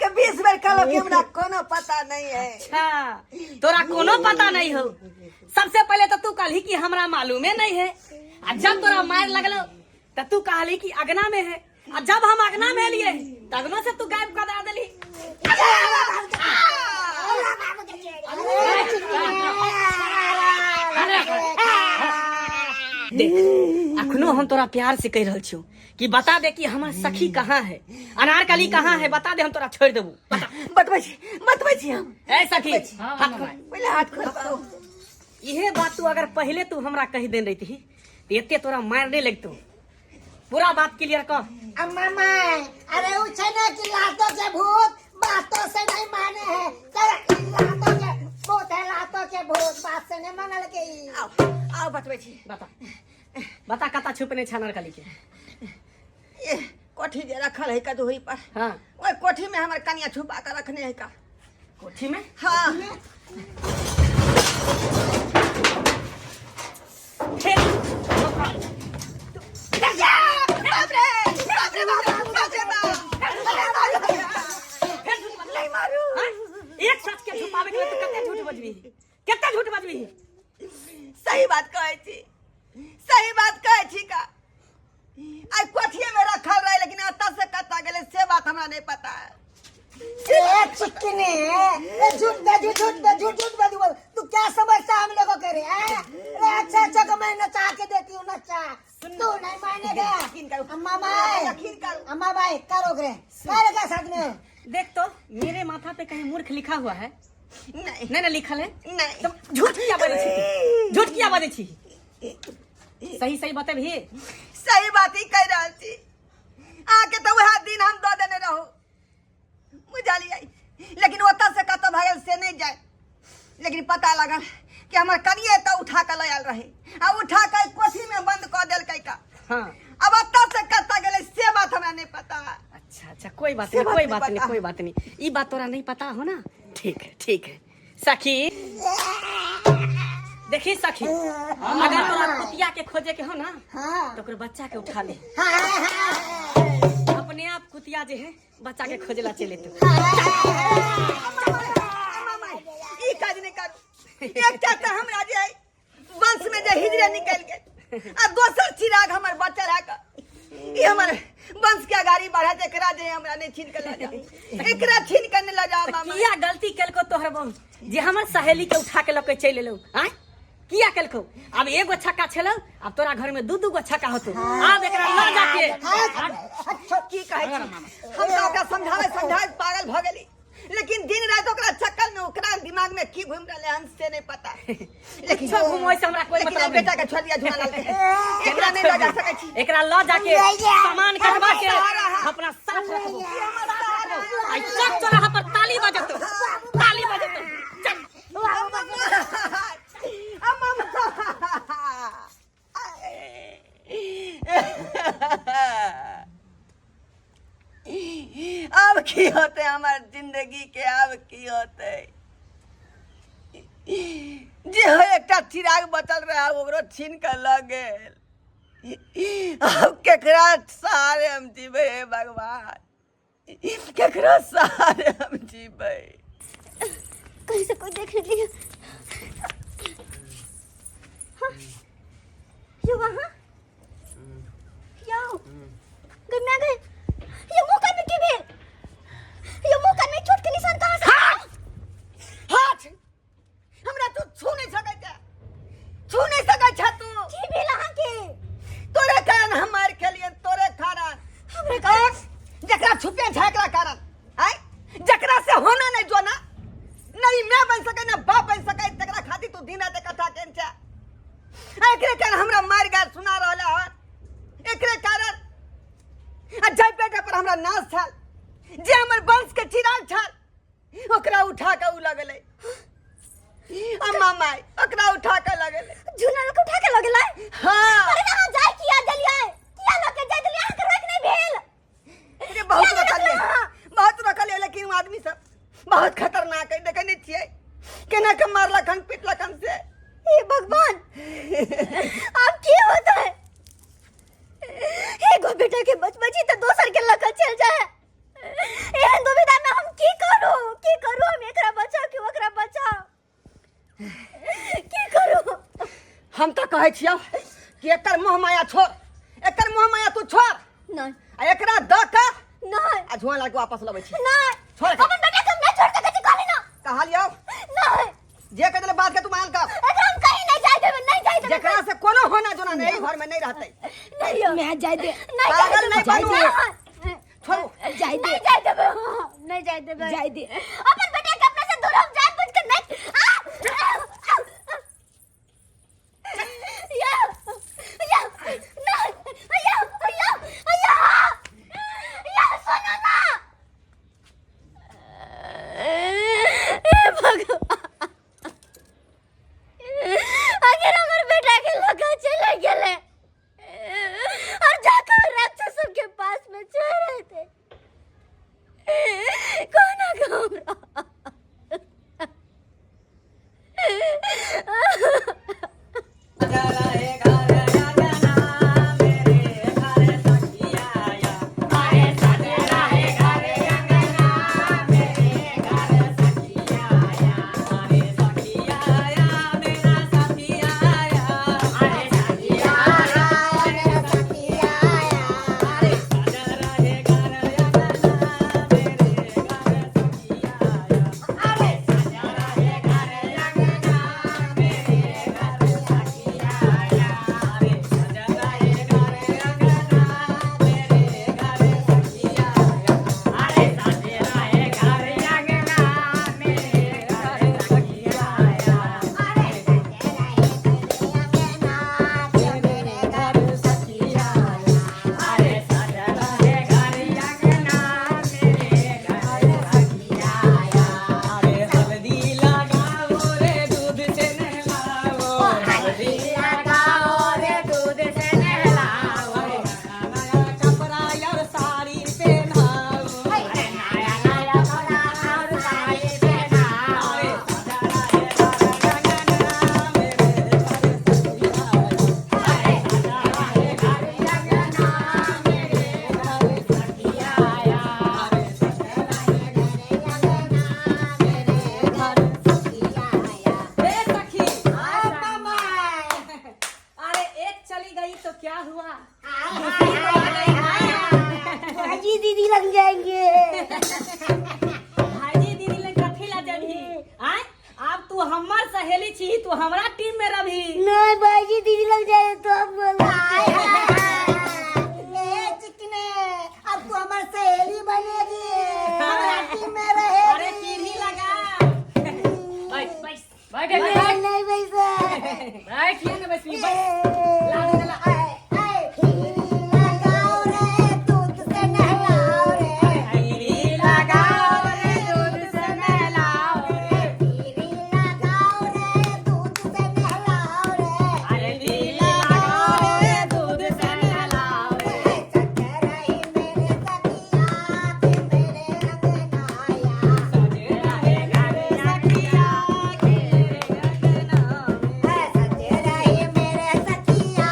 20 बेर कहलो कि हमरा कोनो पता नहीं है। अच्छा, तोरा कोनो पता नहीं हो। सबसे पहले तो तू कहली कि हमरा मालूमे नहीं है, आ जब तोरा मार लगलो तो तू कहली कि अगना में है, आ जब हम अगना में लिए तो अगना से तू गायब कर देली। देख, अखनो हम तोरा प्यार से कह रहल छियो कि बता दे कि हमर सखी कहाँ है, अनारकली कहाँ है, बता दे, हम तोरा छोड़ देबू। बता। बतबै छी, बतबै छी हम। ए सखी, हाथ खोल। पहिले हाथ खोल। इहे बात तू अगर पहले तू हमरा कह देने रही तो एते तोरा मार नहीं लगतो। पूरा बात क्लियर कर। अम्मा माय, अरे उ छै ना कि लातों के भूत बातों से नहीं माने है। तेरा लातों के भूत है, लातों के भूत बात से नहीं मानल के ई। आओ आओ, बतबै छी। बता बता, कता छुपने छै अनारकली के? ये कोठी जे रखल है कदुही पर। हाँ। ओहि कोठी में हमर कनिया छुपा के रखने है का। कोठी में? हाँ। फिर बाप रे बाप रे बाप, बाप रे बाप, नहीं मारू। हाँ? एक सच के छुपावे के लिए तू कते झूठ बजबी, कते झूठ बजबी? सही बात कहै छी, सही बात कहै छी का। आई कोठिए में रखल रहे, लेकिन अतः से कतऽ गेलै से बात हमरा नहीं पता है। ए चिकने, ए झूठ बे, झूठ झूठ बे, झूठ झूठ बे, बोल। तू क्या समझता हम लोगों के रे, हैं? अरे अच्छा अच्छा को मैं नचा के देती हूँ, नचा। तू नहीं मानेगा। यकीन करो। अम्मा भाई, यकीन करो। अम्मा भाई, क्या रोक रहे? क्या रोका साथ में? देख तो मेरे माथा पे कहीं मूर्ख लिखा हुआ है? नहीं। नहीं ना लिखल है? नहीं। तो झूठ किया बजै छी तू? झूठ किया बजै छी? सही सही बतेबही। सही बात ही कह रहल छी। अहाँके तऽ वएह दिन हम दऽ देने रहू, बुझलियै? लेकिन ओतऽ से कतऽ भऽ गेल से नहि जाय, लेकिन पता लागल कि हमर कनिए तऽ उठा कऽ लऽ आयल रहे आ उठा कऽ कोठी में बंद कऽ देलकै का। हाँ। अब ओतऽ से कतऽ गेलै से बात हमरा नहीं पता। अच्छा अच्छा, कोई बात से नहीं, बात कोई नहीं बात नहीं, पता। कोई बात नहीं। ई बात तोरा नहीं पता हो ना? ठीक है ठीक है सखी। देखी सखी, अगर तोरा कुतिया के खोजे के हो ना, हाँ। तो ओकर बच्चा के उठा ले। हाँ, हाँ, अपने आप कुतिया जे है बच्चा के खोजला चले तू। ई काज नहीं करू। एकटा तऽ हमरा जे है वंश में जे हिजरे निकल गेल आ दोसर चिराग हमर बचल है का। ई हमर वंश के अगाड़ी बढ़ा, एकरा जे हमरा नहीं छीन के लऽ जाओ, एकरा छीन के नहीं लऽ जाओ मामा। किया गलती केलको तोहर बहू जे हमर सहेली के उठा के लऽ के चलि एलौ? आँय, किया केलको? आब एगो छक्का छेलौ, आब तोरा घर में दू दू गो छक्का होतौ। आब एकरा लऽ जाके की कहै छी, हम तऽ ओकरा समझावे समझावे पागल भऽ गेली, लेकिन दिन राति ओकरा चक्कर में ओकरा दिमाग में की घूम रहले हन से नहीं पता। लेकिन कुछो घुमोय से हमरा कोई लेकिन मतलब बेटा नहीं। के छोड़ दिया झूला लाल के, एकरा नहीं लऽ जा सकै छी। एकरा लऽ जाके सामान कटवा के अपना साथ रखबो। आई चक चौराहा पर ताली बजतो, ताली बजतो। चल। अब की होते हमार जिंदगी के, अब की होते? जे हो एकटा चिराग बचल रहा ओकरो छीन के लऽ गेल। अब केकरा सहारे हम जीबै? हे भगवान, केकरा सहारे हम जीबै? कहीं से कोई देख नहीं लिया। हाँ, ये वहाँ यो गई, मैं गई। ये मुंह कान में की भेल? ये मुंह कान में चोट के निशान कहाँ से? हाथ हमरा तू छू नहीं सकै छै, छू नहीं सकै छै तू। की भेल अहाँ के? तोरे कारण हम मार खेलियन, तोरे कारण। हमरे कारण? जकरा छुपे छै एकरा कारण आय, जकरा से होना नहीं जो ना नहीं मैं बन सके ना बाप बन सके, तकरा खातिर तू दिन रात कथा केन छै। एकरे कारण हमरा मार गाल सुना रहल हन, एकरे कारण। आ जाहि बेटा पर हमरा नाश छल, जे हमर वंश के चिराग छल, ओकरा उठा के उ लगलै। अम्मा माय, ओकरा उठा के लगलै। झूला लोग उठा के लगलै? हाँ। अरे अहाँ जाय किया देलियै? किया लऽ के जाय देलियै? अहाँके रोक नहि भेल? अरे बहुत किया नहि रखलियै, रखलहुँ अहाँ? बहुत रखलियै, लेकिन उ आदमी सब बहुत खतरनाक है। देखै नहि छियै केना के मारलक हन, पिटलक हन से। हे भगवान, आब की होता है? एगो बेटा के बचबै छी तऽ दोसर के लऽ के चलि जाय है। एहन दुविधा में हम की करू, की करू हम? एकरा बचाउ कि ओकरा बचाउ? की करू? हम तऽ कहै छियौ कि एकर मोह माया छोड़, एकर मोह माया तू छोड़। नहीं। आ एकरा दऽ कऽ नहीं। आ झुआ लाल के वापस लबै छी। नहीं। छोड़ एकरा। अपन बेटा के हम नहीं छोड़ सकै छी, कहली ना। कहलियौ। नहीं। जे कह देले बात के तू मान कर। एकरा हम कहीं नहीं जाय देबै, नहीं जाय देबै। जेकरा से कोनो होना जोना नहीं, घर में नहीं रहते। नहीं यौ। मैं जाय दे। नहीं जाय पागल देबै। नहीं बनू। नहीं। छोड़ू। जाय दे। नहीं जाय देबै, हाँ, नहीं जाय देबै। जाय दे। अपन बेटा के अपना से दूर हम जानबूझ के नहीं। आ! आ! आ! या! या! नहीं! या! या! या! या, सुनो ना! हे भगवान, अगर हमर बेटा के लगा चले गेले और जाकर राक्षस सबके पास में चल रहे थे, कोना हमरा सखी, अरे एक चली गई तो क्या हुआ? भाजी दीदी लग जाएंगे। भाईजी दीदी ले कथी ला जबही? आय अब तू हमर सहेली छी, तू हमरा टीम में रही। नहीं, भाईजी दीदी लग जाए तो हम बोला चिकने, अब तू हमार सहेली बनेगी, हमारा टीम में रहेगी। अरे सीढ़ी लगा, बैठ बैठ बैठ। नहीं नहीं वैसा बैठ ये ना, बैठ बैठ। लगाओ रे दूध से नहलाओ रे, सीढ़ी लगाओ रे दूध से नहलाओ रे, पीरी लगाओ रे दूध से नहलाओ रे, अरे सीढ़ी लगाओ रे दूध से नहलाओ रे। चक्कर आई मेरे सखिया के मेरे अंगना आया, सजे रहे घर सखिया के अंगना में। सजे रहे मेरे सखिया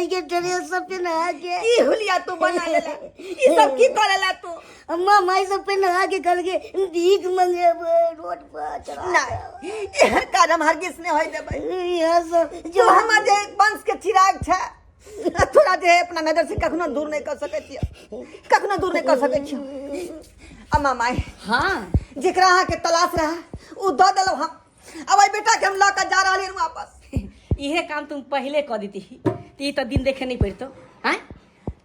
माई के ड्रेस सब पहना के। की हुलिया तू बना लेला, ई सब की कर लेला तू? अम्मा माई सब पहना के कल के भीख मंगे रोड पर चढ़ा। नहीं, एहन काज हम हरगिज नहीं होय देबै। यहाँ सब जो हमर जे वंश के चिराग छै, आ तोरा जे अपना नजर से कखनो दूर नहीं कर सकै छियै, कखनो दूर नहीं कर सकै छियै। अम्मा माई। हाँ। जेकरा अहाँ के तलाश रहे उ दऽ देलहुँ हम। अब एहि बेटा के हम लऽ कऽ जा रहलियै वापस। इहे काम तुम पहले कऽ देती तऽ ई तऽ दिन देखे नहीं पड़तो। हैं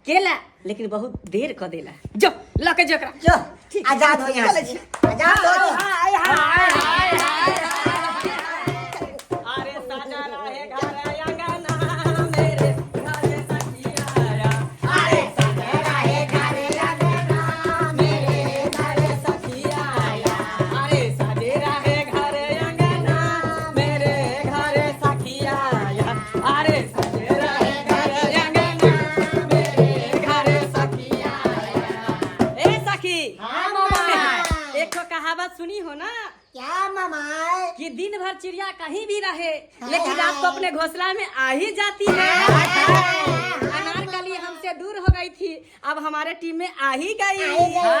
केला लेकिन बहुत देर कऽ देला। जो लऽ के जो एकरा। जो ठीक। आजाद हो यहाँ चलै से। छी। आजाद हो जा। अरे साजा रहे घर अंगना मेरे घर सखिया आया। अरे साजा रहे घर अंगना मेरे घर सखिया आया। अरे साजे रहे घर अंगना मेरे घर सखिया आया। अरे साजे रहे घर अंगना मेरे घर सखिया आया। ए सखी। हाँ मामा। एक ठो कहावत सुनी हो ना? क्या मामा? कि दिन भर चिड़िया कहीं भी रहे लेकिन रात को अपने घोंसला में आ ही जाती है। अनारकली हमसे दूर हो गई थी, अब हमारे टीम में आ ही गई। आ ही गई।